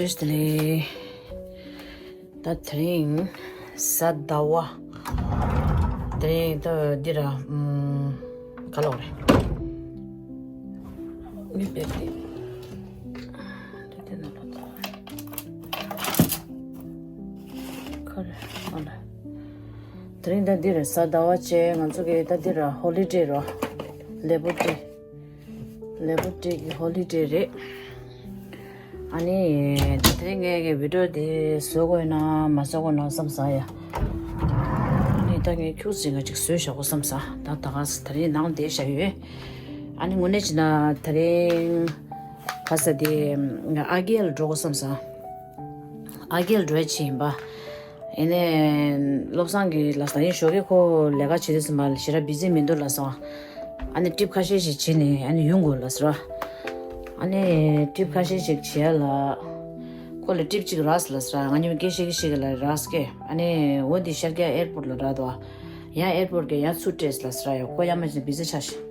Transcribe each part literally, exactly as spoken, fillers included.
བཀྲ་ཤིས་བདེ་ལེགས། ད་དེ་རིང་གཟའ་ཟླ་བ། དེ་རིང་ད་འདི་ར། ཨམ། ག་ལོག་རེད། མི་བེད་དེ། ད་དེ་ན་ད་ད། ག་རེ་ཨ་ལ། དེ་རིང་ད་འདི་ར་གཟའ་ཟླ་བ་བྱས། ང་ཚོ་གི་ད་འདི་ར་ཧོ་ལི་ཌེ་རོ། ལེ་བོ་ཌེ། ལེ་བོ་ཌེ་གི་ཧོ་ལི་ཌེ་རེད། ཨ་ནི་ད་དེ་རིང་ངས་གི་བི་ཌིའོ་དེ་བཟོ་དགོས་ན་མ་བཟོ་དགོས་ན་བསམ་ས་ཡ། ཨ་ནི་ད་ངས་ཁྱུག་ཙམ་ཅིག་བཟོས་བཞག་གོ་བསམ་ས། ད་ད་ག་ས་ད་རིང་ནང་བསྡད་བཞག་ཡོད། ཨ་ནི་དངོས་གནས་བྱས་ན་ད་རིང་ག་ས་དེ་ཨ་རྒྱལ་འགྲོ་གོ་བསམ་ས། ཨ་རྒྱལ་འགྲོ་ཡ་ཆེ་ཡིན་པ། ཡིན་ནའི་བློ་བཟང་གིས་ལབ་ས། ཡིན་ཞོགས་ཀས་ཁོ་ལས་ཀ་བྱེད་དུས་ཙམ་པ་ཞེ་དྲག་བི་ཛི་མི་འདུག་ལབ་སོང་། ཨ་ནི་ཊིབ་ཁ་ཤས་ཤིག་བྱས་ནས་ཨ་ནི་ཡོང་དགོས་ལབ་ཟེར་བ། ཨ་ནི་ཊིབ་ཁ་ཤས་ཤིག་བྱས་ལ། ཁོ་ལ་ཊིབ་གཅིག་རག་ལབ་ཟེར་བ། ང་གཉིས་སྐད་ཆ་བཤད་ཀྱི་ལ་རག་སྐད། ཨ་ནི་འོ་འདི་ཤར་རྒྱག་ཨེར་པོར་ལ་རག་འདུག་ཡང་ཨེར་པོར་གི་ཡང་ཚུར་སྤྲད་ལབ་ཟེར་བ། ཡ་ཁོ་ཡ་མ་བྱས་བི་ཛི་ཆགས་ཤིག་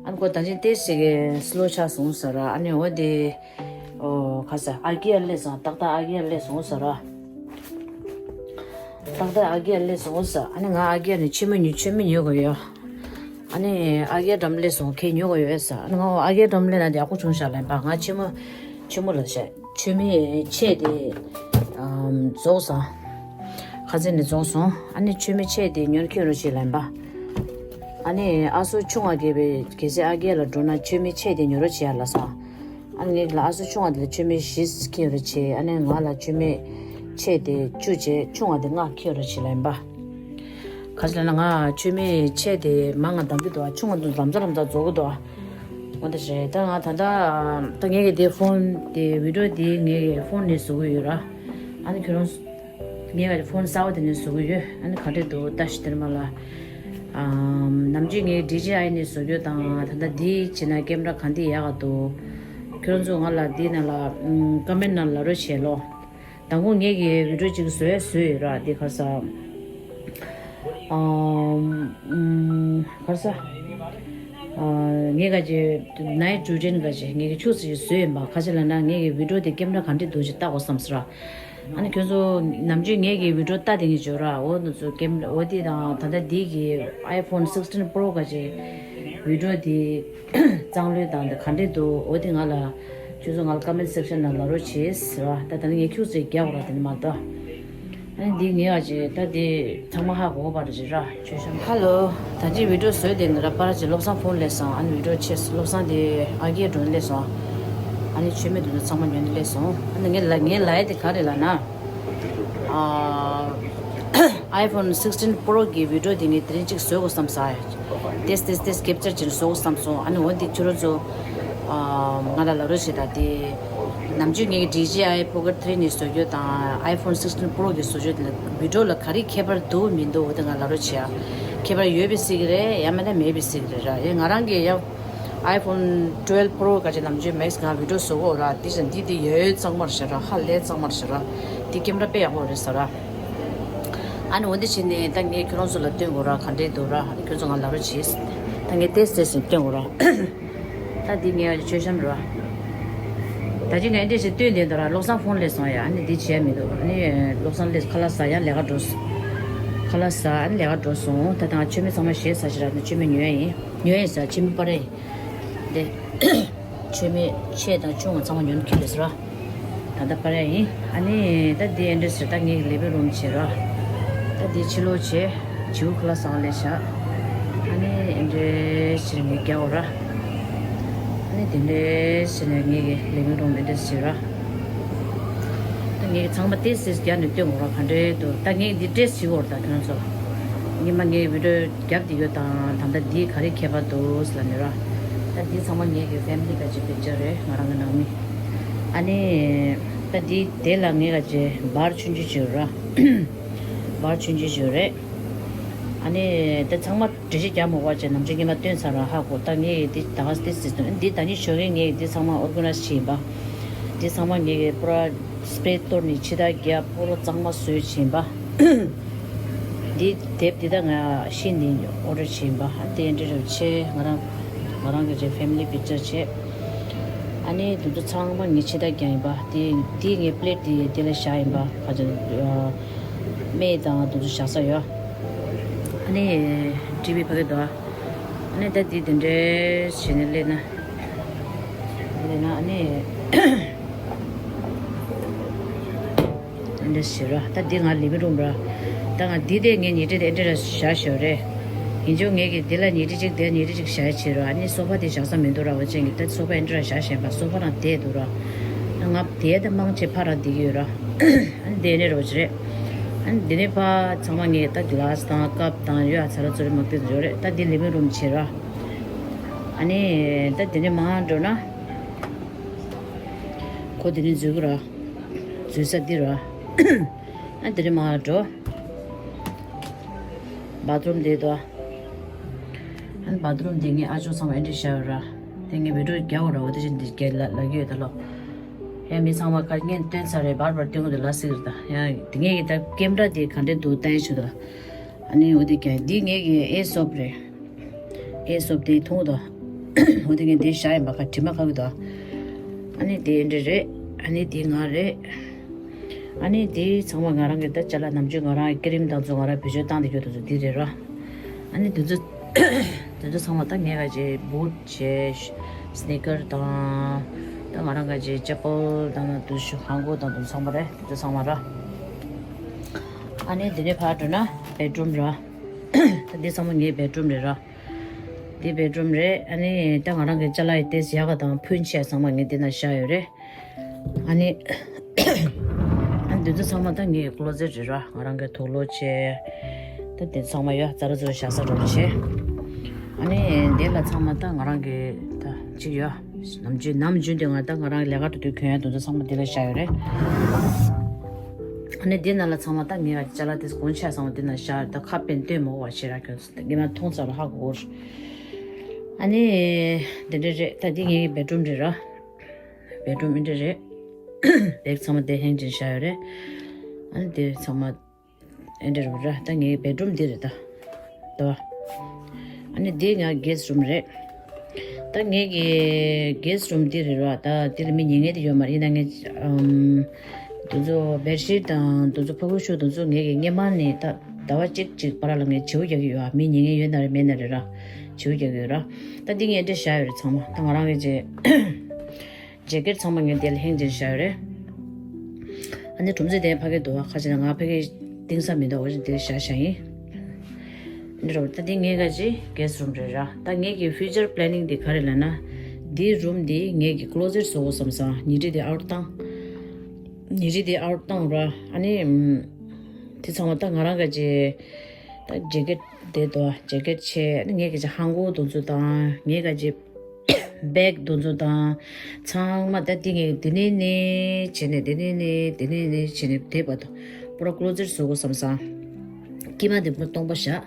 ཨ་ནི་ཁོ་ད་ཅིང་ཏེ་ཞིག་གི་སི་ལོ་ཆགས་སོང་ཟེར་བ། ཨ་ནི་འོ་འདི། ཨོ་ག་ས་ཨ་རྒྱལ་སླེབས་སོང་། ཏག་ཏག་ཨ་རྒྱལ་སླེབས་སོང་ཟེར་ར། ཏག་ཏག་ཨ་རྒྱལ་སླེབས་སོང་ཟེར། ཨ་ནི་ང་ཨ་རྒྱལ་ནས་མཆོད་མེ་ཉོ། མཆོད་མེ་ཉོ་དགོས་ཡོད། ཨ་ནི་ཨ་རྒྱལ་འགྲམ་སླེབས་སོང་། ཁྱེད་ཉོ་དགོས་ཡོད་ཟེར། ཨ་ནི་ང་ཨ་རྒྱལ་འགྲམ་སླེབས་ན་ཡག་པོ་བྱུང་ཤག་ལབ་པ། ང་མཆོད་མེ་མཆོད་མེ་ལ་བྱས་མཆོད་མེ་ཆས་དེ་ཨམ་རྫོགས་སོང་། ཁ་ཚན་ནས་རྫོགས་སོང་། ཨ་ནི་མཆོད་མེ་ཆས་དེ་ཉོ་ཁྱོད་རོགས་བྱེད་ལབ་པ། ཨ་ནི་ཨ་སོ་ཆུང་བ་གས་པའི་གལ་སྲིད་ཨ་རྒྱལ་ལ་འགྲོ་ན་མཆོད་མེ་ཆས་དེ་ཉོ་རོགས་བྱེད་ཡ་ལབ་སོང་། ཨ་ནི་ངས་ལ་ཨ་སོ་ཆུང་བ་དེ་ལ་མཆོད་མེ་བཞི་ཁྱེར་རོགས་བྱེད། ཨ་ནི་ང་ལ་མཆོད་མེ་ཆས་དེ་བཅུ་བྱས། ཆུང་བ་དེ་ལྔ་ཁྱེར་རོགས་བྱེད་ལབ་པ། ག་ཅི་ལབ་ན་ང་མཆོད་མེ་ཆས་དེ་མང་ང་འདང་གི་འདུག་ཨ་ཆུང་བ་དེ་ལམ་ཙག་ལམ་ཙག་རྫོགས་གི་འདུག་ཨ། འོ་ད་རེད། ད་ང་ད་ལྟ་ད་ངས་གི་དེ་ཕོན་དེ་བི་ཌིའོ་དེ་ངས་གི་ཕོན་ནས་བཟོ་གི་ཡོད་ར། ཨ་ནི་ཁྱོད་རང་ངས་ག་ཕོན་གསར་པ་དེ་ནས་བཟོ་གི་ཡོད། ཨ་ནི་ག་འདྲས་འདུག་ལྟ་ཞིག་དེར་མ་ལ། ཨམ། ནམ་རྒྱུན་ངས་ཌི་ཇེ་ཨའི་ནས་བཟོ་རྒྱུ་དང་། ད་ལྟ་འདི་བྱས་ན་ཀེམ་ར་ག་འདི་ཡག་ག་འདུག་ཁྱོད་ཚོ་ང་ལ་འདི་ནང་ལ་ཨམ། ཀོ་མེན་ནང་ལ་རོགས་བྱས་ལོ། དང་པོ་ངས་ཀྱི་བི་ཌིའོ་གཅིག་བཟོས་བཟོས་ཡོད་ར། འདི་ག་ས། ཨམ། ག་ས། ཨ། ངས་ག་ཅི་ནའིཊ་རུ་ཊིན་ག་ཅི་ངས་ཀྱི་ཆུ་ཚོད་ཅིག་བཟོས་ཡིན་པ། ག་ཅི་ལབ་ན་ངས་ཀྱི་བི་ཌིའོ་དེ་ཀེམ་ར་ག་འདྲས་འདུག་ཅིག་ལྟ་དགོས་བསམ་སོང་ར། ཨ་ནི་ཁྱོད་ཚོ་ནམ་རྒྱུན་ངས་ཀྱི་བི་ཌིའོ་ལྟ་དེ་ངས་བརྗོད་ར། འོ་ནུ་ཚོ་ཀེམ་འོ་དེ་དང་ད་ལྟ་འདི་གི་ཨའི་ཕོན་སིགས་ཊིན་པོ་རོ་ག་ཅི་བི་ཌིའོ་དེ་གཙང་ལོས་དང་དེ་ག་འདྲས་འདུག་འོ་དེ་ང་ལ་ཁྱོད་ཚོ་ང་ལ་ཀོ་མེན་སེག་ཤན་ནང་ལ་རོགས་བྱེད་ཟེར་བ། ད་ད་ནི་ངས་ཁྱུག་ཙམ་རྒྱག་ར་དེ་ནི་མ་གཏོགས། ཨ་ནི་འདི་ངས་ཨ་ཅེ་ད་འདི་ཚང་མ་ཧ་གོ་གོ་བ་རེད་ར། ཆོས་བཤམས། ཧ་ལོ། ད་ཅི་བི་ཌིའོ་བཟོས་དེ་ནི་ར་པར་ཅེ་བློ་བཟང་ཕོན་སླེབས་སོང་། ཨ་ནི་བི་ཌིའོ་ཆེ་བློ་བཟང་དེ་ཨ་རྒྱས་འགྲོ་ནི་སླེབས་སོང་། ཨ་ནི་མཆོད་མེ་དེ་ཚོ་ཚང་མ་ཉོ་ནི་སླེབས་སོང་། ཨ་ནི་ངས་ལ་ངས་ལ་ཡ་དེ་ག་རེ་ལབ་ན། ཨ་ཨའི་ཕོན་སིགས་ཊིན་པོ་རོ་གི་བི་ཌིའོ་དེ་ངས་དེ་རིང་གཅིག་བཟོ་དགོས་བསམ་ས། ཏེས་ཏེས་ཏེས་ཀེབ་ཅར་ཅིག་བཟོ་དགོས་བསམ་སོང་། ཨ་ནི་འོ་འདི་ཁྱོད་རང་ཚོ་ང་ལ་ལབ་རོགས་བྱེད་ད། དེ་ནམ་རྒྱུན་ངའི་ཌི་ཇེ་ཨའི་ཕོ་ཀེཊ་ཐི་རི་ནས་བཟོ་རྒྱུ་དང་ཨའི་ཕོན་སིགས་ཊིན་པོ་རོ་གི་བཟོ་རྒྱུ་དེ་ལ་བི་ཌིའོ་ལ་ག་རེ་ཁྱད་པར་འདུག་མི་འདུག་འོ་དེ་ང་ལབ་རོགས་བྱེད་ཨ། ཁྱད་པར་ཡོད་པའི་སྲིད་ཀྱི་རེད། ཡང་མིན་ན་མེད་པའི་སྲིད་ཀྱི་རེད་ར། ཡང་ང་རང་གི་ཡང་ཨའི་ཕོན་ཊུ་ཝེལ་པོ་རོ་ག་ཅི་ནམ་རྒྱུན་མེག་སི་ང་བི་ཌིའོ་བཟོ་གོ་ར། དེ་བཞིན་འདི་དེ་ཡོད་གཙང་མ་རེད་ཤག་ར། ཧ་ལས་གཙང་མ་རེད་ཤག་ར། དེ་ཀེམ་ར་དཔེ་ཡག་པོ་རེད་ཤག་ར། ཨ་ནི་འོ་འདི་བྱས་ནས་ད་ངས་ཁྱོད་རང་ཚོ་ལ་སྟོན་དགོས་ར། ག་འདྲས་འདུག་ར། ཨ་ནི་ཁྱོད་ཚོ་ང་ལབ་རོགས་བྱེད། ད་ངས་ཏེས་ཏེས་སྟོན་དགོས་ར། ད་འདི་ངས་མཆོད་བཤམས་ར། ད་ཅི་ངས་འདི་ཞིག་སྟོན་བསྡད་འདུག་ར། བློ་བཟང་ཕོན་སླེབས་སོང་ཡ། ཨ་ནི་འདི་བྱས་མི་འདུག་ཨ་ནི་བློ་བཟང་སླེབས། ཁ་ལག་ཟ་ཡ་ལས་ཀ་འགྲོ་སོང་། ཁ་ལག་ཟ་ཨ་ནི་ལས་ཀ་འགྲོ་སོང་། ད་ད་ང་མཆོད་མེ་ཚང་མ་བཞེས་ཚར་ཤག་ར། ཨ་ནི་མཆོད་མེ་ཉོ་ཡ་ཡིན། ཉོ་ཡ་ཡིན་ཟེར་མཆོད་མེ་པར་ཡ་ཡིན། འདི། མཆོད་མེ་ཆས་དང་ཆུང་བ་ཚང་མ་ཉོ་ནི་ཁྱེར་རེད་ཟེར་བ། ད་ལྟ་པར་ཡ་ཡིན། ཨ་ནི་ད་འདི་ཨེ་འདྲས་ཟེར། ད་ངའི་ལི་བིང་རུམ་བྱེད་ར། ད་འདི་ཕྱི་ལོགས་བྱེད། བྱིའུ་ཁ་ལག་ཟ་བ་ལས་བཞག་ཨ་ནི་ཨེ་འདྲས་ཟེར་ངས་རྒྱག་འོ་ར། ཨ་ནི་དེ་འདྲས་ཟེར་ནས་ངའི་ལི་བིང་རུམ་ཨེ་འདྲས་བྱེད་ར། ད་ངས་ཚང་མ་ཏེས་ཏེས་རྒྱབ་ནས་སྟོན་དགོས་ར། ག་འདྲས་འདུག་ད་ངས་འདི་ཏེས་བྱེད་དགོས་ར། ད་ཁྱོད་ཚོ་ཉི་མ་ངའི་བི་ཌིའོ་རྒྱབ་བསྡད་ཡོད་དང་ད་ལྟ་འདི་ག་རེ་ཁྱད་པར་འདུག་ལབ་ནས་ར། ད་འདི་ཚང་མ་ངའི་གི་ཕེ་མི་ལི་ག་ཅིག་པིག་ཅར་རེད། ང་རང་གི་ནང་མི། ཨ་ནི་ད་འདི་དེ་ལ་ངས་ག་ཅིག་བར་ཆུང་ཆུང་ཅིག་ཡོད་ར། བར་ཆུང་ཆུང་ཅིག་ཡོད་རེད། ཨ་ནི་ད་ཚང་མ་འགྲེལ་བཤད་རྒྱག་མ་དགོས་པ་བྱས། ནམ་རྒྱུན་ངས་མ་སྟོན་ཚར་ར་ཧ་གོ། ད་ངས་འདི་ད་ག་ཏེས་ཏེས་སྟོན། འདི་ད་ནི་ཞོགས་ཀས་ངས་འདི་ཚང་མ་ཨོར་ག་ནའི་ཛི་བྱས་ཡིན་པ། འདི་ཚང་མ་ངས་གི་པུ་ར་སི་པེ་རེ་ཊི་གཏོར་ནས་ཕྱི་ཐག་རྒྱབ་པུ་ར་གཙང་མ་བཟོས་བྱས་ཡིན་པ། འདི་དེབ་འདི་ད་ང་ཤི་ནས་ཨོར་ཌར་བྱས་ཡིན་པ། དེ་འདྲ་རེད་བྱས། ང་རང་ང་རང་གི་རེད། ཕེ་མི་ལི་པིག་ཅར་བྱས། ཨ་ནི་དེ་ཚོ་ཚང་མ་ངས་ཕྱི་ལྟར་རྒྱག་ཡིན་པ། དེ་དེ་ངས་པླེ་ཊི་དེ་དེ་ལ་བཞག་ཡིན་པ། ཁ་ཅིག་སྨན་དང་དེ་ཚོ་བཞག་ས་ཡོད། ཨ་ནི་ཊི་ཝི་ཕ་གི་འདུག་ཨ་ནི་ད་དེ་དེ་འདྲས་བྱས་ནས་སླེབས་ན། སླེབས་ན་ཨ་ནི། འདི་ཞེས་ར། ད་འདི་ང་ལི་བིང་རུམ་ར། ད་ང་འདི་དེ་ངའི་ཉལ་ཁྲི་དེ་འདི་ར་བཞག་ཞོར་རེད། ཡིན་ཆོག་ངས་ཀྱི་འདི་ལ་ཉལ་ཁྲི་གཅིག་དེ་ཉལ་ཁྲི་གཅིག་བཞག་ཡ་བྱེད་ར། ཨ་ནི་སོ་ཕ་དེ་བཞག་ས་མི་འདུག་ར། འོ་ཅན་གྱི་ད་སོ་ཕ་འདི་ར་བཞག་བཞིན་པ། སོ་ཕ་རང་དེ་འདུག་ར། ང་དེ་ད་མང་ཆེ་ཕ་རང་འདི་གི་ཡོད་ར། ཨ་ནི་དེ་ནས་རོ་ཅི་རེད། ཨ་ནི་འདི་ནས་ཕ་ཚང་མ་ངས་ད་གི་ལ་སི་དང་ཀབ་དང་ཡོད་ཨ་ཚ་ར་ཚོ་རེ་མ་དེ་ཡོད་རེད། ད་འདི་ལི་བིང་རུམ་བྱེད་ར། ཨ་ནི་ད་འདི་ནས་མ་འགྲོ་ན། ཁོ་དེ་ནས་འཛུལ་གི་ར། འཛུལ་ས་འདི་ར། ཨ་དེ་ནས་མར་འགྲོ། བཱ་ཐི་རུམ་འདི་དོ། ཨ་བཱ་ཐི་རུམ་འདི་ངའི་ཨ་ཅོ་ཚང་མ་ཨེ་འདྲ་བཞག་ཡོད་ར། དེ་ངའི་བི་ཌིའོ་རྒྱག་འོ་ར། འོ་དེ་བཞིན་འདི་རྒྱག་ལ་ལ་གི་ཡོད་ད་ལོ། ཡང་མི་ཚང་མ་ཁ་ངས་སྟོན་ཚར་རེད། བར་བར་སྟོན་གི་འདུག་ལ་སི་རེད་ད། ཡང་དེ་ངས་ཀྱི་ད་ཀེམ་ར་དེ་ག་འདྲས་འདུག་ལྟ་ཡི་ཆུ་ད། ཨ་ནི་འོ་དེ་རྒྱག་འདི་ངས་ཀྱི་ཨེ་སོབ་རེད། ཨེ་སོབ་དེ་འཐུང་དོ། འོ་དེ་ངས་དེ་བཞག་ཡིན་པ་ཁ་དྲི་མ་ཁ་གི་དོ། ཨ་ནི་དེ་འདྲ་རེད། ཨ་ནི་དེ་ང་རེད། ཨ་ནི་དེ་ཚང་མ་ང་རང་གི་ད་ཅ་ལག་ནམ་རྒྱུན་ང་རང་ཀི་རིམ་དང་ཚོ་ང་རང་བེད་སྤྱོད་བཏང་དེ་ཡོད་དུ་ཚོ་དེ་རེད་ར། ཨ་ནི་དེ་ཚོ་དེ་ཚོ་ཚང་མ་ད་ངས་ག་ཅེ་བུད་བྱས་སི་ནི་ཀར་དང་། ད་ང་རང་ག་ཅེ་ཅ་པལ་དང་དུ་ཤུ་ཧང་གོ་དང་དུ་ཚང་མ་རེད། དེ་ཚོ་ཚང་མ་ར། ཨ་ནི་དེ་ནས་ཕར་འགྲོ་ན་བེད་རུམ་ར། ད་འདི་ཚང་མ་ངའི་བེད་རུམ་རེད་ར། འདི་བེད་རུམ་རེད། ཨ་ནི་ད་ང་རང་གི་ཅ་ལག་ཡི་ཏེས་ཡག་ག་དང་ཕུན་ཆད་ཚང་མ་ངས་འདི་ན་བཞག་ཡོད་རེད། ཨ་ནི་ཨ་འདི་ཚོ་ཚང་མ་ད་ངའི་ཀློ་ཟེཊ་རེད་ར། ང་རང་གི་དུག་ལོག་བྱས། ད་འདི་ཚང་མ་ཡོད་ཙ་ར་ཙ་ར་བཞག་ས་རོགས་བྱས། ཨ་ནི་འདི་ལ་ཚང་མ་ད་ང་རང་གི་ད་གཅིག་ཡོད། ནམ་རྒྱུན་ནམ་རྒྱུན་དུ་ང་ད་ང་རང་ལས་ཀ་འགྲོ་དུས་གྱོན་ཡ་དེ་ཚོ་ཚང་མ་འདི་ལ་བཞག་ཡོད་རེད། ཨ་ནི་འདི་ནང་ལ་ཚང་མ་ད་ངའི་ཅ་ལག་དེ་གོན་ཆས་ཚང་མ་འདི་ནང་བཞག་ཡོད། ད་ཁ་པན་སྟོན་མོ་བ་ཞེ་ར་གྱོན་སོང་། ད་ངས་མ་མཐོང་ཚར་ལ་ཧ་གོ་གོ། ཨ་ནི་འདི་འདྲ་རེད། ད་འདི་ངའི་བེད་རུམ་རེད་ར། བེད་རུམ་འདི་འདྲ་རེད། བེག་ཚང་མ་དེ་ཧེང་ཅིག་བཞག་ཡོད་རེད། ཨ་ནི་དེ་ཚང་མ་ཨེ་འདྲ་རུ་ར། ད་ངའི་བེད་རུམ་འདི་རེད་ད། ད། ཨ་ནི་འདི་ང་གེ་སི་རུམ་རེད། ད་ངའི་གི་གེ་སི་རུམ་འདི་རེད་ར། ད་འདི་ལ་མི་ཉལ་ངེས་དེ་ཡོད་མ་རེད། ཡིན་ན་ངས་ཨམ། དེ་ཚོ་བེད་ཤིཊ་དང་དེ་ཚོ་ཕོ་ཁུ་ཤུ་དེ་ཚོ་ངའི་གི་སྔས་མ་ནས་ད་ཟླ་བ་གཅིག་གཅིག་བར་ལ་ངས་བརྗེ་པོ་རྒྱག་གི་ཡོད་ཨ། མི་ཉལ་ངེས་ཡོད་ན་རེད་མེད་ན་རེད་ར། བརྗེ་པོ་རྒྱག་གི་ཡོད་ར། ད་འདི་ངས་འདྲ་བཞག་ཡོད་རེད་ཚང་མ། ད་ང་རང་གི་རྗེས། ཇེ་ཀེཊ་ཚང་མ་ངས་དེ་ལ་ཧེང་ཅིག་བཞག་ཡོད་རེད། ཨ་ནི་གྲུམ་ཚོད་དེ་ཕ་གི་འདུག་བ། ཁ་ཅིག་ན་ང་ཕ་གི་ཏིང་ས་མི་འདུག་བ་ཅིག་དེ་བཞག་བཞག་ཡིན། འདི་རོ་ད་དེ་ངའི་ག་ཅི་གེ་སི་རུམ་རེད་ར། ད་ངའི་གི་ཕིའུ་ཅར་པི་ལེ་ནིང་དེ་ག་རེ་ལབ་ན། འདི་རུམ་དེ་ངའི་གི་ཀློ་ཟེཊ་བཟོ་དགོས་བསམ་སོང་། ཉིན་རེ་དེ་ཨའུཊ་བཏང་། ཉིན་རེ་དེ་ཨའུཊ་བཏང་ར། ཨ་ནི་དེ་ཚང་མ་ད་ང་རང་ག་ཅི་ད་ཇེ་ཀེཊ་དེ་འདུག་བ། ཇེ་ཀེཊ་བྱས། ཨ་ནི་ངའི་ག་ཅི་ཧང་གོ་དེ་ཚོ་དང་ངའི་ག་ཅི་བེག་དེ་ཚོ་དང་ཚང་མ་ད་དེ་ངས་དེ་ནས་ནས་བྱས་ནས་དེ་ནས་ནས་དེ་ནས་ནས་བྱས་ནས་དེ་བར་དུ་པུ་ར་ཀློ་ཟེཊ་བཟོ་དགོས་བསམ་སོང་། དཀྱིལ་མ་དེ་པུ་ར་སྟོང་པ་བཞག་ཨ་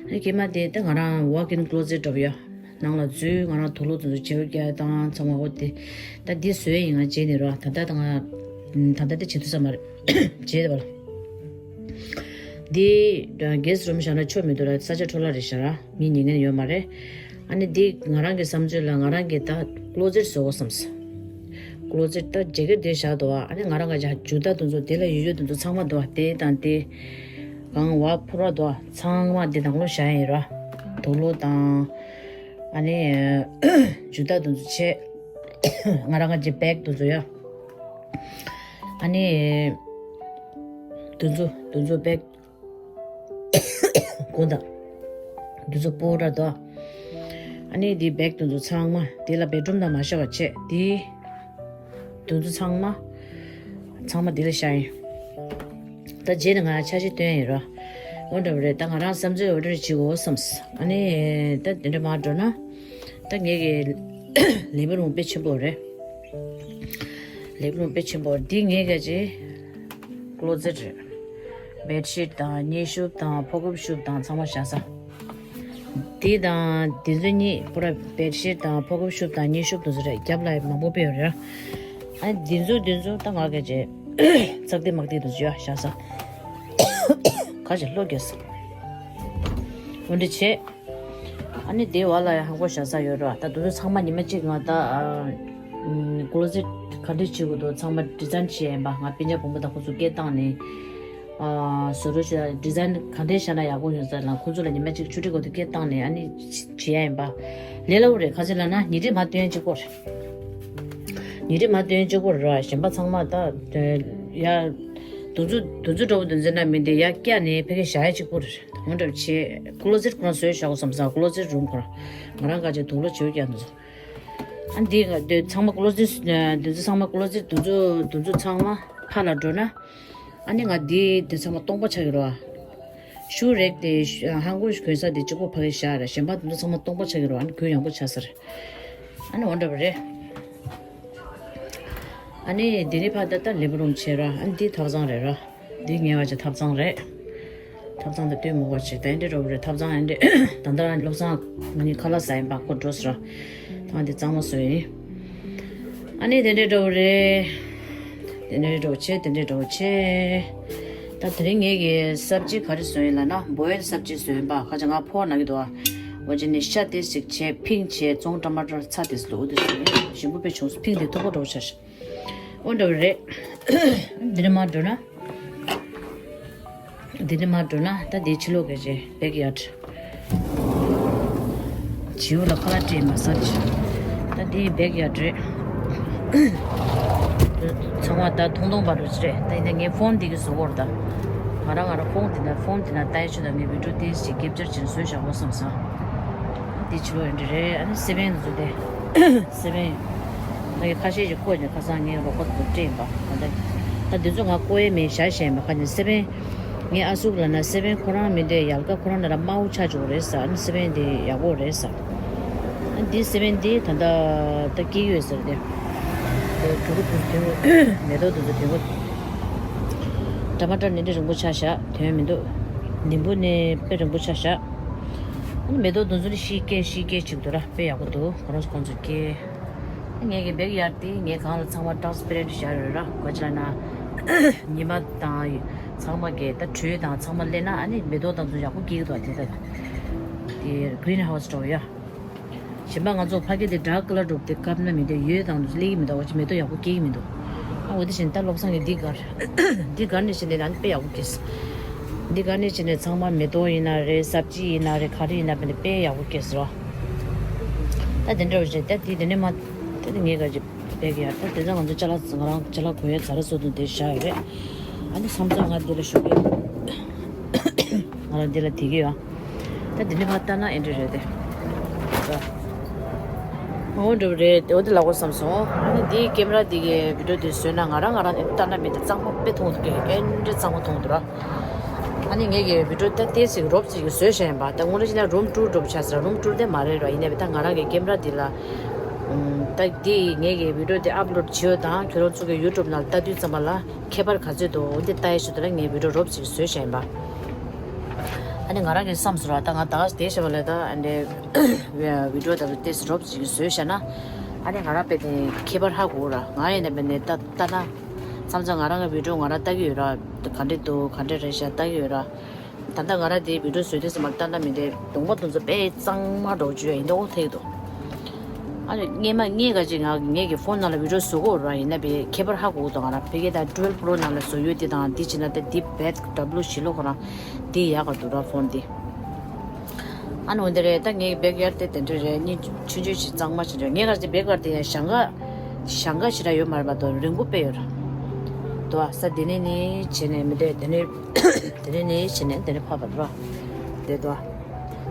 ནི་དཀྱིལ་མ་དེ་ད་ང་རང་ཝོག་ཨིན་ཀློ་ཟེཊ་འདྲ་པོ་ཡོད། ནང་ལ་འཛུལ་ང་རང་དུག་ལོག་དེ་ཚོ་བརྗེ་པོ་རྒྱག་དང་ཚང་མ། འོ་དེ་ད་འདི་བཟོས་ཡིན། ང་བརྗེས་ནས་རོ། ད་ལྟ་ད་ང་ད་ལྟ་དེ་བྱེད་ཐུབ་ས་མ་རེད། བརྗེས་པ་ལ། འདི་གེ་སི་རུམ་བཞག་ན་ཆོ་མི་འདུག་ར། ས་ཆ་འཕྲོ་བརླག་རེད་ཤག་ར། མི་ཉལ་ངེས་ཡོད་མ་རེད། ཨ་ནི་འདི་ང་རང་གི་བསམ་ཚུལ་ལ་ང་རང་གི་ད་ཀློ་ཟེཊ་བཟོ་དགོས་བསམ་སོང་། ཀློ་ཟེཊ་ད་ཇེ་ཀེཊ་དེ་བཞག་འདུག་བ། ཨ་ནི་ང་རང་ག་ཇ་ཇུ་ཏ་དེ་ཚོ་དེ་ལ་ཡོད་ཡོད་དེ་ཚོ་ཚང་མ་འདུག་བ། དེ་དང་དེ་གང་བ་ཕུ་ར་འདུག་བ། ཚང་མ་འདི་ནང་ལོགས་བཞག་ཡིན་ར། དུག་ལོག་དང་། ཨ་ནི་ཇུ་ཏ་དེ་ཚོ་བྱས། ང་རང་ག་ཇི་བེག་དེ་ཚོ་ཡ། ཨ་ནི་དེ་ཚོ་དེ་ཚོ་བེག་དགུ་དང་། དེ་ཚོ་སྤོ་ར་དོ། ཨ་ནི་འདི་བེག་དེ་ཚོ་ཚང་མ་དེ་ལ་བེད་རུམ་དང་མ་བཞག་པ་བྱས། དེ་དེ་ཚོ་ཚང་མ་ཚང་མ་དེ་ལ་བཞག་ཡིན། ད་རྗེས་ནས་ང་འཆར་གཞི་སྟོན་ཡིན་རོ། འོ་འདྲ་བ་རེད། ད་ང་རང་བསམ་ཚུལ་འོ་འདྲ་བྱེད་དགོས་བསམས། ཨ་ནི་ད་དེ་འདྲ་མར་འགྲོ་ན། ད་ངེད་ཀྱི་ལི་བིང་རུམ་དཔེ་ཆེན་པོ་རེད། ལི་བིང་རུམ་དཔེ་ཆེན་པོ་འདི་ངེད་ཀྱི་ཀློ་ཟེཊ་རེད། བེད་ཤིཊ་དང་མཉེ་ཤུབས་དང་ཕོ་ཁུབ་ཤུབས་དང་ཚང་མ་བཞག་ས། འདི་དང་འདི་ཚོ་གཉིས་པུ་ར་བེད་ཤིཊ་དང་ཕོ་ཁུབ་ཤུབས་དང་མཉེ་ཤུབས་དེ་ཚོ་རེད། རྒྱབ་ལ་མང་པོ་སྤེལ་ཡོད་རེད། ཨ་འདི་ཚོ་འདི་ཚོ་ད་ང་ག་ཅེ་ཙག་དེ་མག་དེ་དེ་ཚོ་ཡ་བཞག་ས། ཁ་ཅིག་བློ་རྒྱག་ས། འོ་འདྲ་བྱས། ཨ་ནི་དེ་བ་ལ་ཡ་ཧང་གོ་བཞག་ས་ཡོད་ར། ད་དེ་ཚོ་ཚང་མ་ཉི་མ་གཅིག་ང་ད། ཀོ་ལོ་སེ་ཊི་ག་འདྲས་བྱེད་དགོས་འདུག་ཚང་མ་ཌི་ཛའིན་བྱེད་ཡ་ཡིན་པ། ང་སྤུན་ཀྱག་བུ་མོ་དང་ཁོ་ཚོ་སྐད་བཏང་ནས། ཨ། བཟོ་རོགས་བྱེད་ཡ། ཌི་ཛའིན་ག་འདྲས་བཞག་ན་ཡག་པོ་ཡོང་ས་ལ་ཁོ་ཚོ་ལ་ཉི་མ་གཅིག་ཆུ་ཊི་གོ་དུ་སྐད་བཏང་ནས། ཨ་ནི་བྱེད་ཡ་ཡིན་པ། ལས་སླ་པོ་རེད། ག་ཚོད་ལབ་ན་ཉིན་རེ་མ་སྟོན་གཅིག་པོ་རེད། ཉིན་རེ་མ་སྟོན་གཅིག་པོ་རེད་ར། གཞན་པ་ཚང་མ་ད་ཡ། དུང་ཚོ་དུང་ཚོ་འདྲ་པོ་དུང་ཚོ་ན་མི་འདི་ཡ་སྐྱ་ནས་ཕ་གི་བཞག་ཡ་གཅིག་པོ་རེད། འོ་འདྲ་བྱེད། ཀོ་ལོ་སེ་ཊི་ཁོ་རང་བཟོས་བཞག་གོ་བསམ་ས། ཀོ་ལོ་སེ་ཊི་རུམ་ཁོ་རང་། ང་རང་ག་ཅིག་དུག་ལོག་བྱེད་ཀྱག་འདུག་ཨ་འདི་ང་འདི་ཚང་མ་ཀོ་ལོ་སེ་ཊི་འདི་ཚོ་ཚང་མ་ཀོ་ལོ་སེ་ཊི་དུང་ཚོ་དུང་ཚོ་ཚང་མ་ཕར་ལ་འགྲོ་ན། ཨ་ནི་ང་འདི་འདི་ཚང་མ་སྟོང་པ་ཆགས་ཀྱི་རེད་བ། ཤུ་རེག་དེ་ཤུ་ཧང་གོ་གོན་ས་དེ་གཅིག་པོ་ཕ་གི་བཞག་ར། གཞན་པ་དུང་ཚོ་ཚང་མ་སྟོང་པ་ཆགས་ཀྱི་རེད་བ། ཨ་ནི་གོན་ཡག་པོ་ཆགས་ས་རེད། ཨ་ནི་འོ་འདྲ་བ་རེད། ཨ་ནི་འདི་ནི་ཕར་ད་ལྟ་ལིབ་རུམ་བྱས་ར། ཨ་ནི་འདི་ཐབ་ཚང་རེད་ར། འདི་ངའི་བ་ཅིག་ཐབ་ཚང་རེད། ཐབ་ཚང་དེ་སྟོན་མི་དགོས་ཅིག་ད་འདི་འདྲ་བོ་རེད། ཐབ་ཚང་ཨ་འདི་ད་ལྟ་བློ་བཟང་ང་གཉིས་ཁ་ལག་ཟ་ཡིན་པ། ཁོ་འགྲོ་ཟེར་ར། ད་འདི་གཙང་མ་བཟོས་ཡིན། ཨ་ནི་དེ་འདྲ་འདྲ་བོ་རེད། དེ་འདྲ་འདྲ་བོ་བྱས། དེ་འདྲ་འདྲ་བོ་བྱས། ད་དེ་རིང་ངེད་ཀྱི་སབ་ཇི་ག་རེ་བཟོས་ཡིན་ལབ་ན་བོའི་སབ་ཇི་བཟོས་ཡིན་པ། ཁ་ཅིག་ང་ཕོ་ན་གི་འདུག་ཨ། འོ་ཅི་ནི་ཤ་དེ་ཞིག་བྱས། ཕིང་བྱས། བཙོང་ཊ་མ་ཊར་ཚ་དེ་ལུ་འོ་དེ་བཟོས་ཡིན། ཞིམ་པོ་དཔེ་བྱུང་སོང་། ཕིང་དེ་མཐུག་པོ་འདྲ་བོ་ཆགས་ཤག་འོ་འདྲ་བ་རེད། འདི་ནས་མར་འགྲོ་ན། འདི་ནས་མར་འགྲོ་ན་ད་འདི་ཕྱི་ལོགས་ཀྱི་རེད། བེག་ཡར་ཌི། བྱིའུ་ལ་ཁ་ལག་སྤྲད་མ་ཟ་ཅི། ད་འདི་བེག་ཡར་ཌི་རེད། ཚང་མ་ད་ཐུང་ཐུང་བར་དུ་ཅི་རེད། ད་ཡིན་ན་ངའི་ཕོན་འདི་གི་བཟོ་བོར་ད། ང་རང་ང་རང་ཕོན་འདི་ན་ཕོན་འདི་ན་ལྟ་ཡ་ཆུ་ད་ངའི་བི་ཌིའོ་ཏོག་ཙམ་ཅིག་ཀེབ་ཅར་བྱས་ནས་བཟོས་བཞག་པ་བསམ་སོང་། འདི་ཕྱི་ལོགས་ཡིན་འདྲ་རེད། ཨ་ནི་སེ་བན་འདི་ཚོ་དེ། སེ་བན། ང་གི་ཁ་ཤས་ཀྱིས་བཀོད་ནས་ཁ་སང་ངའི་རོགས་པ་དེ་ཚོ་སྤྲད་ཡིན་པ། ད་ལྟ་ད་འདི་ཚོ་ང་བཀོད་ཡས་མེད། བཞག་བཞག་ཡིན་པ། ཁ་ཉིན་སེ་བན། ངའི་ཨ་ཟུག་ལབ་ན་སེ་བན་ཁོ་རང་མི་འདོད། ཡལ་ག་ཁོ་རང་ན་ར་དམར་པོ་ཆགས་འཇུག་རེད་ཟེར། ཨ་ནི་སེ་བན་འདི་ཡག་པོ་རེད་ཟེར། ཨ་འདི་སེ་བན་འདི་ད་ལྟ་ད་སྐྱེ་ཡོད་ཟེར་ཏེ། དེ་གྲུ་གུ་དུ་དོན་མེ་ཏོག་དུ་དོན་གོ། ཊ་མ་ཊར་ནི་འདྲ་རིང་པོ་ཆགས་བཞག་དོན་མི་འདུག་ནིམ་བུ་ནི་དཔེ་རིང་པོ་ཆགས་བཞག་ཨ་ནི་མེ་ཏོག་དུ་ཚོ་ནི་ཤི་སྐྱེ་ཤི་སྐྱེ་ཅིག་འདུག་ར། དཔེ་ཡག་པོ་འདུག་ཁོ་རང་ཚོ་ཁོང་ཚོ་སྐྱེ། ངེད་ཀྱི་བེག་ཡར་ཌི་དེ་ངས་གང་ལ་ཚང་མ་ཊེ་རན་སི་པེ་རེན་ཊི་བཞག་ཡོད་ར། ག་ཅི་ལབ་ན། ཉི་མ་དང་ཚང་མ་གི་ད་དྲོད་དང་ཚང་མ་སླེབས་ན་ཨ་ནི་མེ་ཏོག་དང་ཚོ་ཡག་པོ་སྐྱེ་གི་འདུག་དེ་ད་དེ་གྷི་རིན་ཧའུ་སི་འདྲ་བོ་ཡ། གཞན་པ་ང་ཚོ་ཕ་གི་དེ་ཌརྐ་ཀ་ལར་འདྲ་བོ་དེ་བཀབ་ན་མི་འདོད། འོད་དང་དུ་སླེབས་ཀྱི་མི་འདུག་འོ་ཅི་མེ་ཏོག་ཡག་པོ་སྐྱེ་གི་མི་འདུག་ཨ་འོ་དེ་བཞིན་ད་བློ་བཟང་གིས་འདི་སྒར་འདི་སྒར་ནས་བྱས་ནས་ཨ་ནི་དཔེ་ཡག་པོ་སྐྱེས། འདི་སྒར་ནས་བྱས་ནས་ཚང་མ་མེ་ཏོག་ཡིན་ན་རེད། སབ་ཇི་ཡིན་ན་རེད། ག་རེ་ཡིན་ན་དཔེ་ཡག་པོ་སྐྱེས་རོ། ད་དེ་འདྲ་བ་བྱས་ད་དེ་དེ་ནས་མ། ད་དེ་ངས་ག་ཅི་བེག་ཡར་ཌི་ད་དེ་ཚོ་ང་ཚོ་ཅ་ལག་ང་རང་ཅ་ལག་གོན་ཡས་ཛ་ར་བཟོ་དུ་དེ་བཞག་ཡོད་རེད། ཨ་ནི་བསམ་ཚོར་ང་འདི་ལ་ཞུ་གི་ང་རང་འདི་ལ་དེ་གི་ཡོད། ད་འདི་ནི་ཕར་ལྟ་ན་ཨེ་འདྲ་རེད་དེ། འོ་འདྲ་བ་རེད་དེ། འོ་འདི་ལ་གོ་བསམ་སོང་། ཨ་ནི་འདིའི་ཀེམ་ར་འདི་གི་བི་ཌིའོ་འདི་བཟོས་ན་ང་རང་ང་རང་ནས་ལྟ་ན་མི་འདི་གཙང་མ་དཔེ་མཐོང་འདུག་གི་ཨེ་འདྲ་གཙང་མ་མཐོང་འདུག་ར། ཨ་ནི་ངེད་ཀྱི་བི་ཌིའོ་ད་ཏོག་ཙམ་རོབ་ཙམ་ཅིག་བཟོས་བཞག་ཡིན་པ། ད་དངོས་གནས་བྱས་ན་རུམ་ཊུར་འདྲ་བོ་ཆགས་ཟེར་ར། རུམ་ཊུར་དེ་མ་རེད་ར། ཡིན་ནའི་ད་ང་རང་གི་ཀེམ་ར་འདི་ལ། ཨུམ། ད་འདི་ངེད་ཀྱི་བི་ཌིའོ་འདི་ཨབ་ལོཌ་བྱེད་ཡོད་དང་ཁྱོད་རང་ཚོ་གི་ཡུ་ཊུབ་ནང་ལ་ལྟ་དུས་ཙམ་པ་ལ་ཁྱད་པར་ག་ཚོད་འདུག་འོ་འདི་ལྟ་ཡས་ཆེད་དུ་ལ་ངས་བི་ཌིའོ་རོབ་ཙམ་ཅིག་བཟོས་བཞག་ཡིན་པ། ཨ་ནི་ང་རང་གིས་བསམ་སོང་ར། ད་ང་ད་ག་དེ་བྱས་པ་ལ་ད་ཨ་འདྲའི་བི་ཌིའོ་ད་ལྟ་ཏོག་ཙམ་རོབ་ཙམ་ཅིག་བཟོས་བཞག་ན། ཨ་ནི་ང་རང་དཔེ་དེ་ཁྱད་པར་ཧ་གོ་ར། ང་ཡིན་ན་དཔེ་ནས་ལྟ་ལྟ་ན། མཚམས་མཚམས་ང་རང་གི་བི་ཌིའོ་ང་རང་ལྟ་གི་ཡོད་ར། ག་འདྲས་འདུག་ག་འདྲས་རེད་ཤག་ལྟ་གི་ཡོད་ར། ད་ལྟ་ང་རང་དེའི་བི་ཌིའོ་བཟོས་དུས་ཙམ་པ་ལྟ་ན་མི་འདྲ་གདོང་པ་དུང་ཚོ་དཔེ་གཙང་མ་འདྲ་བོ་བྱུང་ཡ་ཡིན་མདོག་ཐེག་འདུག་ཨ་ནི་སྔས་མ་ངས་ག་ཅིག་ང་ངེད་ཀྱི་ཕོན་ནང་ལ་བི་ཌིའོ་བཟོ་གི་ཡོད་ར། ཡིན་ན་བི་ཁྱད་པར་ཧ་གོ་གི་འདུག་ང་རང་ཕ་གི་ད་ཊུ་ཝེལ་བྷི་རོ་ནང་ལ་བཟོ་ཡོད་དེ་དང་འདི་བྱས་ན་ད་འདི་བེད་ཌབ་ལུ་ཞི་ལོ་ཁོ་རང་འདི་ཡག་ག་འདུག་ར་ཕོན་འདི། ཨ་ནི་འོན་ཏེ་རེད། ད་ངའི་བེག་ཡར་ཌི་དེ་དེ་འདྲ་རེད། གཉིས་ཆུང་ཆུང་ཞིག་གཙང་མ་ཞིག་རེད། ངས་ག་ཅིག་བེག་ཡར་ཌི་དེ་ཡང་ཞང་ཀ་ཞང་ཀ་ཞིག་ར་ཡོད་མ་རེད་པ། དོ་རིང་པོ་དཔེ་ཡོད་ར། དོ་ས་དེ་ནས་ནི་བྱས་ནས་མི་འདྲ་དེ་ནས། དེ་ནས་ནི་བྱས་ནས་དེ་ནས་ཕབ་པ་ར། དེ་དོ།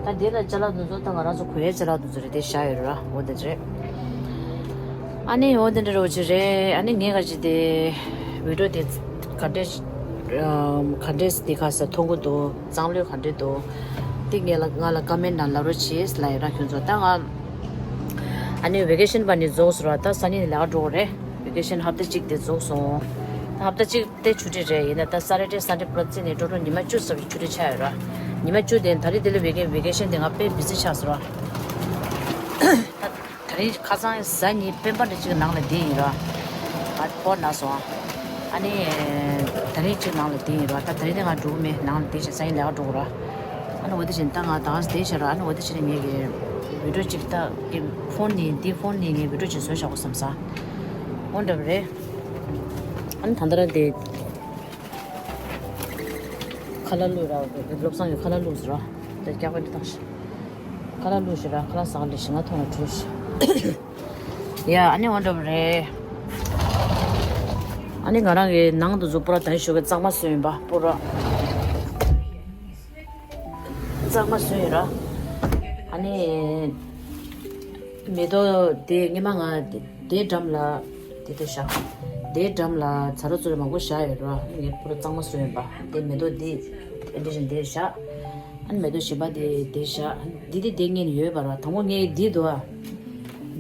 ད་དེ་ལ་ཅ་ལག་དེ་ཚོ་ད་ང་རང་ཚོ་གོན་ཡའི་ཅ་ལག་དེ་ཚོ་རེད། དེ་བཞག་ཡོད་ར། འོ་དེ་རེད། ཨ་ནི་འོ་དེ་འདྲ་རོ་ཅི་རེད། ཨ་ནི་ངས་ག་ཅི་དེ་བི་ཌིའོ་དེ་ག་འདྲས་ག་འདྲས་དེ་ག་ས་མཐོང་གི་འདུག་གཙང་ལོས་ག་འདྲས་འདུག་དེ་ངས་ལ་ང་ལ་ཀོ་མེན་ཊི་ནང་ལབ་རོགས་བྱེད་ལབ་ཡོད་ར། ཁྱོད་ཚོ་ད་ང་ཨ་ནི་ཝེ་ཀེ་ཤན་པ་ནི་རྫོགས་སོང་ར། ད་སང་ཉིན་ནས་ལས་ཀ་འགྲོ་དགོས་རེད། ཝེ་ཀེ་ཤན་ཧབ་ཏ་གཅིག་དེ་རྫོགས་སོང་། ད་ཧབ་ཏ་གཅིག་དེ་ཆུ་ཊི་རེད། ཡིན་ན་ད་སེ་ཊར་ཌེ་སན་ཌེ་པུ་ར་རྩིས་ནས་ཀྲོ་ཀྲོ་ཉི་མ་བཅུ་ཙམ་ཞིག་ཆུ་ཊི་ཆགས་ཡོད་ར། ཉི་མ་བཅུ་དེ་ད་རེས་དེ་ལ་ཝེ་ཀེ་ཝེ་ཀེ་ཤན་དེ་ང་དཔེ་བི་ཟི་ཆགས་སོང་ར། ད་ད་རིང་ཁ་སང་གཟའ་ཉི་སྤེན་པ་འདྲ་ཅིག་ནང་ལ་བསྡད་ཡིན་ར། ང་ཕོ་ན་སོང་། ཨ་ནི་ད་རིང་ཅིག་ནང་ལ་བསྡད་ཡིན་ར། ད་ད་རིང་དེ་ང་འགྲོ་གི་མེད། ནང་ལ་བསྡད་བྱས་སང་ཉིན་ལས་ཀ་འགྲོ་དགོས་ར། ཨ་ནི་འོ་དེ་བཞིན་ད་ང་ད་ག་སེ་བསྡད་བྱས་ར། ཨ་ནི་འོ་དེ་བྱས་ནས་ངས་ཀྱི་ བི་ཌིའོ་གཅིག་ད་ཀྱི་ཕོན་ནི་འདི་ཕོན་ནི་ངའི་བི་ཌིའོ་གཅིག་བཟོས་བཞག་གོ་བསམ་ས། འོ་འདྲ་བ་རེད། ཨ་ནི་ད་ལྟ་ར་འདི་ཁ་ལག་བླུགས་ར། བློ་བཟང་གི་ཁ་ལག་བླུགས་ཟེར་ར། འདི་སྐྱག་པ་འདི་བཏང་ཤག་ཁ་ལག་བླུགས་ཤག་ར། ཁ་ལག་ཟ་ག་འདི་ཞིམ་ལ་ཐོང་ལ་བྲོས་ཤག་ཡ་ཨ་ནི་འོ་འདྲ་བ་རེད། ཨ་ནི་ང་རང་གི་ནང་དུ་འཛུལ་པོ་ར་ད་ཞོགས་ཀས་གཙང་མ་བཟོས་ཡིན་པ་པོ་ར། གཙང་མ་བཟོས་ཡོད་ར། ཨ་ནི། མེ་ཏོག་དེ་སྔོན་མ་ང་དེའི་འགྲམ་ལ་དེ་དེ་བཞག་དེའི་འགྲམ་ལ་ཚ་རོ་ཚུ་ར་མང་པོ་བཞག་ཡོད་ར། ངས་པུ་ར་གཙང་མ་བཟོས་ཡིན་པ། དེ་མེ་ཏོག་འདི་ཨེ་འདྲ་བཞིན་དེ་བཞག་ཨ་ནི་མེ་ཏོག་གཞན་པ་དེ་དེ་བཞག་འདི་དེ་དེ་ངས་ནི་ཡོད་པ་ར། དང་པོ་ངས་འདི་འདུག་ཨ།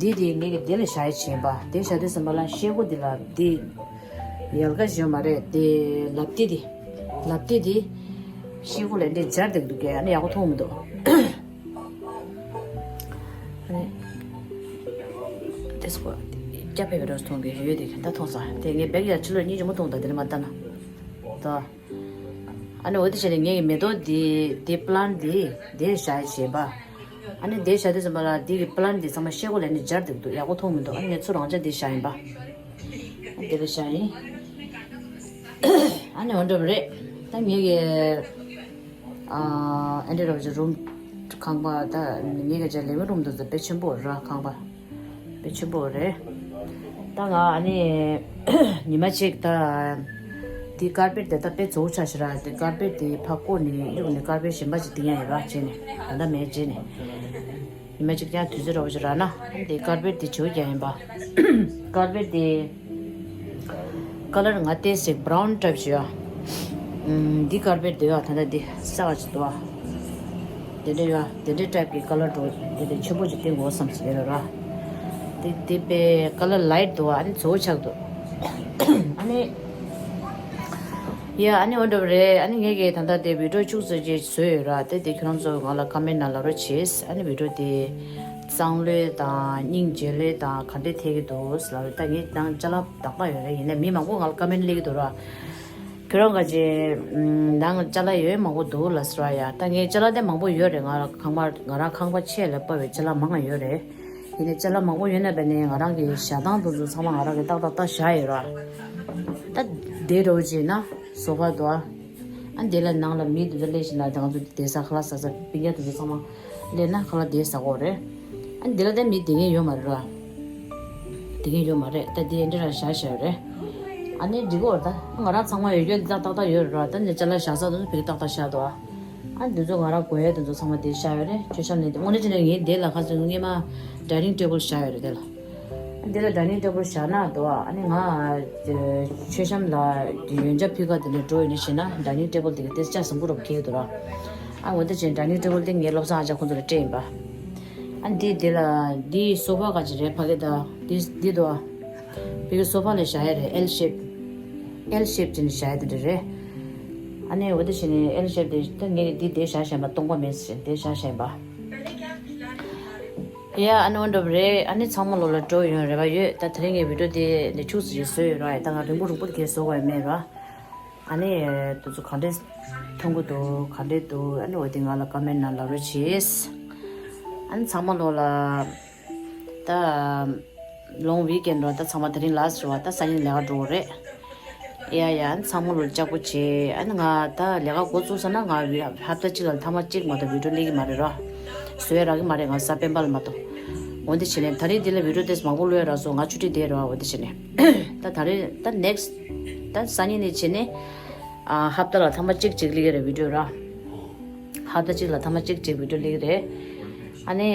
འདི་དེ་ངས་ཀྱི་དེ་ལ་བཞག་ཡ་བྱས་པ། དེ་བཞག་དུས་ཙམ་པ་ལ་ཤེལ་སྒོ་འདི་ལ་འདི། ཡལ་ག་ཞིག་ཡོད་མ་རེད་དེ། ལབ་ཏི་དེ། ལབ་ཏི་དེ། ཤེལ་སྒོ་ལ་འདི་སྦྱར་བསྡད་འདུག་གས། ཨ་ནི་ཡག་པོ་མཐོང་མི་འདུག་ཨ་ནི། དེ་སྐོར་སྐྱ་ཕེབས་པའི་རོ་མཐོང་གི་ཡོད་དེ་ད་མཐོང་ས་དེ་ངས་བེག་ཡར་ཕྱི་ལོགས་གཉིས་ཆུང་མོ་མཐོང་ད་དེ་ནས་མ་ལྟ་ན། ད། ཨ་ནི་འོ་དེ་བྱས་ནས་ངས་ཀྱི་མེ་ཏོག་དེ་དེ་པི་ལན་དེ་དེ་བཞག་ཡ་བྱས་པ། ཨ་ནི་དེ་བཞག་དུས་ཙམ་པ་ལ་དེ་གི་པི་ལན་དེ་ཚང་མ་ཤེལ་སྒོ་ལ་ནི་སྦྱར་བསྡད་འདུག་ཡག་པོ་མཐོང་མི་འདུག་ཨ་ནི་ངས་ཚུར་རང་འཇགས་དེ་བཞག་ཡིན་པ། ཨ་དེ་ལ་བཞག་ཡིན། ཨ་ནི་འོ་འདྲ་བ་རེད། ད་ངས་ཀྱི་ཨ་ཨེ་འདྲ་རོ་ཅི་རུམ་ཁང་པ་ད་ངས་ཀྱི་ཅ་ལེ་བིང་རུམ་དུ་ད་དཔེ་ཆེན་པོ་ར་ཁང་པ། དཔེ་ཆེན་པོ་རེད། ད་ང་ཨ་ནི་ཉི་མ་གཅིག་ད་དེ་ཀར་པེཊ་དེ་ད་དཔེ་བཙོག་ཆགས་ཤག་ར། དེ་ཀར་པེཊ་དེ་ཕར་བཀོག་ནས་གཡུག་ནས་ཀར་པེཊ་གཞན་པ་ཞིག་བཏིང་ཡ་ཡིན་ར་བྱས་ནས་ད་ལྟ་མེད་བྱས་ནས། ཉི་མ་གཅིག་ཀྱང་དུས་ཚོད་རོབ་ཅིག་རག་ན་དེ་ཀར་པེཊ་དེ་བྱེའུ་རྒྱག་ཡིན་པ། ཀར་པེཊ་དེ་ཀ་ལར་ང་ཏོག་ཙམ་བྷ་རའུན་ཊའིབ་ཅིག་ཡོད། ཨམ། འདི་ཀར་པེཊ་དེ་ཡོད་ད་ལྟ་འདི་ས་ག་ཅིག་འདུག་ཨ། དེ་འདྲ་ཡོད། དེ་འདྲའི་ཊའིབ་ཀྱི་ཀ་ལར་འགྲོ་དེ་དེ་ཆེན་པོ་ཅིག་བཏིང་དགོས་བསམ་ཟེར་ཡོད་ར། དེ་དེ་པའི་ཀ་ལར་ལའིཊ་འདུག་ཨ། ཨ་ནི་བཙོག་ཆགས་འདུག་ཨ་ནི། ཡ་ཨ་ནི་འོ་འདྲ་བ་རེད། ཨ་ནི་ངས་ཀྱི་ད་ལྟ་དེ་བི་ཌིའོ་བཅུ་ཙམ་ཅིག་བཟོས་ཡོད་ར། དེ་དེ་ཁྱོད་རང་ཚོ་ང་ལ་ཀ་མེན་ཊི་ནང་ལབ་རོགས་བྱེད། ཨ་ནི་བི་ཌིའོ་དེ་གཙང་ལོས་དང་སྙིང་རྗེ་ལོས་དང་ག་འདྲས་ཐེག་གི་འདུག་ལབ་རོགས། ད་ངས་ནང་ཅ་ལག་དག་པ་ཡོད་རེད། ཡིན་ནའི་མི་མང་པོ་ང་ལ་ཀ་མེན་ཊི་སླེབས་ཀྱི་འདུག་ར། ཁྱོད་རང་ག་ཅི་ནང་ཅ་ལག་ཡོད་མང་པོ་འདུག་ལབ་སོང་ར། ཡ་ད་ངས་ཅ་ལག་དེ་མང་པོ་ཡོད་རེད། ང་རང་ཁང་པ་ང་རང་ཁང་པ་ཆེ་ལ་དཔག་པའི་ཅ་ལག་མང་ང་ཡོད་རེད། ཡིན་ནའི་ཅ་ལག་མང་པོ་ཡོད་ན་བས་ནས་ང་རང་གི་ཞ་ཐང་དེ་ཚོ་ཚང་མ་ང་རང་གི་ཏག་ཏག་ཏག་བཞག་ཡོད་ར། ད་དེ་འདྲ་བོ་ཅིག་ན་སོ་ཕ་འདུག་ཨ། ཨ་འདི་ལ་ནང་ལ་མི་དེ་ཚོ་སླེབས་ཤིང་ལ་ང་ཚོ་བསྡད་ས་ཁ་ལག་ཟ་ས་སྤུན་ཀྱག་དེ་ཚོ་ཚང་མ་སླེབས་ན་ཁ་ལག་དེ་ཟ་གོ་རེད། ཨ་འདི་ལ་ད་མི་བསྡད་མཁན་ཡོད་མ་རེད་ར། བསྡད་མཁན་ཡོད་མ་རེད། ད་དེ་འདྲ་ར་བཞག་བཞག་རེད། ཨ་ནི་འགྲིག་གོ་ར། ད་ང་རང་ཚང་མ་ཡོད་རྒྱུ་འདི་ཏག་ཏག་ཏག་ཡོད་རེད་ར། ད་ནི་ཅ་ལག་བཞག་ས་དེ་ཚོ་བི་ཏག་ཏག་བཞག་འདུག་ཨ། ཨ་འདི་ཚོ་ང་རང་དགོས་ཡས་དེ་ཚོ་ཚང་མ་དེ་བཞག་ཡོད་རེད། མཆོད་བཤམས་ནས་དེ་དངོས་གནས་བྱས་ན་ངས་དེ་ལ་ཁ་སང་སྔོན་མ་ཌའི་ནིང་ཊེ་བལ་བཞག་ཡོད་རེད་དེ་ལ། ཨ་འདི་ལ་ཌའི་ནིང་ཊེ་བལ་བཞག་ན་འདུག་ཨ། ཨ་ནི་ང་མཆོད་བཤམས་ལ་ཡོན་ཆབ་ཕུལ་ག་དེ་འདྲ་འགྲོ་ཡོད་ནི་བྱས་ན་ཌའི་ནིང་ཊེ་བལ་དེ་ག་དེ་ལྕགས་བཟང་པོ་རུ་འཁྱེར་གི་འདུག་ར། ཨ་འོ་དེ་བྱས་ཌའི་ནིང་ཊེ་བལ་དེ་ངའི་བློ་བཟང་ཨ་ཅག་ཁོང་ཚོ་ལ་སྤྲད་ཡིན་པ། ཨ་འདི་དེ་ལ་འདི་སོ་ཕ་ག་ཅི་རེད་ཕ་གི་ད་འདི་འདི་འདུག་ཨ། ཕ་གི་སོ་ཕ་ལ་བཞག་ཡ་རེད། ཨེལ་ཤེབ། ཨེལ་ཤེབ་ཅིག་ནས་བཞག་ཡ་དེ་འདྲ་རེད། ཨ་ནི་འོ་དེ་བྱས་ནས་ཨེལ་ཤེབ་དེ་ད་ངས་འདི་དེ་བཞག་བཞག་ཡིན་པ། སྟོང་པ་མེད་ཟེར་དེ་བཞག་བཞག་ཡིན་པ། ཡ་ཨ་ནི་འོ་འདྲ་བ་རེད། ཨ་ནི་ཚང་མ་ལོ་ལ་སྤྲོ་ཡོང་རེ་བ་ཡོད། ད་དེ་རིང་ངས་བི་ཌིའོ་དེ་ནས་ཆུག་ཙམ་ཞིག་བཟོས་ཡོད་ར། ད་ང་རིང་པོ་རིང་པོ་དེ་གས་བཟོ་དགོས་ཡ་མེད་ར། ཨ་ནི་དེ་ཚོ་ག་འདྲས་མཐོང་གི་འདུག་ག་འདྲས་འདུག་ཨ་ནི་འོ་དེ་ང་ལ་ཀ་མེན་ཊི་ནང་ལབ་རོགས་བྱེད། ཨ་ནི་ཚང་མ་ལོ་ལ་ད་ལོང་ཝི་ཀེན་རོ། ད་ཚང་མ་དེ་རིང་ལ་སི་ཊི་རེད་བ། ད་སང་ཉིན་ལས་ཀ་འགྲོ་དགོས་རེད། ཡ་ཡ། ཨ་ནི་ཚང་མ་ལོ་ལ་ལྕགས་པོ་བྱེད། ཨ་ནི་ང་ད་ལས་ཀ་འགོ་བཙུགས་ས་ན་ང་ཧབ་ཏ་གཅིག་ལ་ཐེངས་མ་གཅིག་མ་གཏོགས་བི་ཌིའོ་སླེབས་ཀྱི་མ་རེད་ར། བཟོ་ཡ་རག་གི་མ་རེད། ང་གཟའ་སྤེན་པ་ལ་མ་གཏོགས། འོ་འདི་བྱས་ནས་ད་རེས་འདི་ལ་བི་ཌིའོ་དེ་མང་པོ་བླུག་ཡ་རག་སོང་། ང་ཆུ་ཊི་བསྡད་ར། འོ་འདི་བྱས་ནས་ད་ད་རེས་ད་ནེག་སི་ཊི་ད་སང་ཉིན་ནས་བྱས་ནས་ཨ་ཧབ་ཏ་ལ་ཐེངས་མ་གཅིག་གཅིག་སླེབས་ཀྱི་རེད་བི་ཌིའོ་ར། ཧབ་ཏ་གཅིག་ལ་ཐེངས་མ་གཅིག་གཅིག་བི་ཌིའོ་སླེབས་ཀྱི་རེད། ཨ་ནི་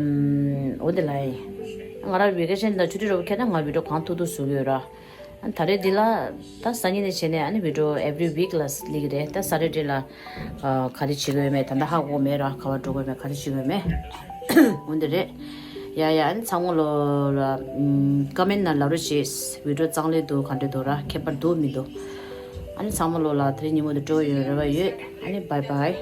ཨམ་འོ་འདི་ལ་ཡིན། ང་རང་ཝེ་ཀེ་ཤན་དང་ཆུ་ཊི་རོབ་ཁྱེར་ན་ང་བི་ཌིའོ་གང་ཐུབ་ཐུབ་བཟོ་གི་ཡོད་ར། ཨ་ད་རེས་འདི་ལ་ད་སང་ཉིན་ནས་བྱས་ནས་ཨ་ནི་བི་ཌིའོ་ཨེ་ཝི་རི་ཝིག་ལ་སླེབས་ཀྱི་རེད། ད་ས་ཊར་ཌེ་ལ་ཨ་ག་རེ་བྱེད་དགོས་མེད་ད་ལྟ་ཧ་གོ་མེད་ར། ག་བ་འགྲོ་དགོས་མེད་ག་རེ་བྱེད་དགོས་མེད། འོ་འདི་རེད། ཡ་ཡ། ཨ་ནི་ཚང་མ་ལོ་ལ་ཨམ་ཀ་མེན་ཊི་ནང་ལབ་རོགས་བྱེད། བི་ཌིའོ་གཙང་ལས་འདུག་ག་འདྲ་འདུག་ར། ཁྱད་པར་འདུག་མི་འདུག་ཨ་ནི་ཚང་མ་ལོ་ལ་དེ་རིང་ཉིན་མོ་འདི་སྤྲོ་ཡོང་རེ་བ་ཡོད། ཨ་ནི་བྷའི་བྷའི།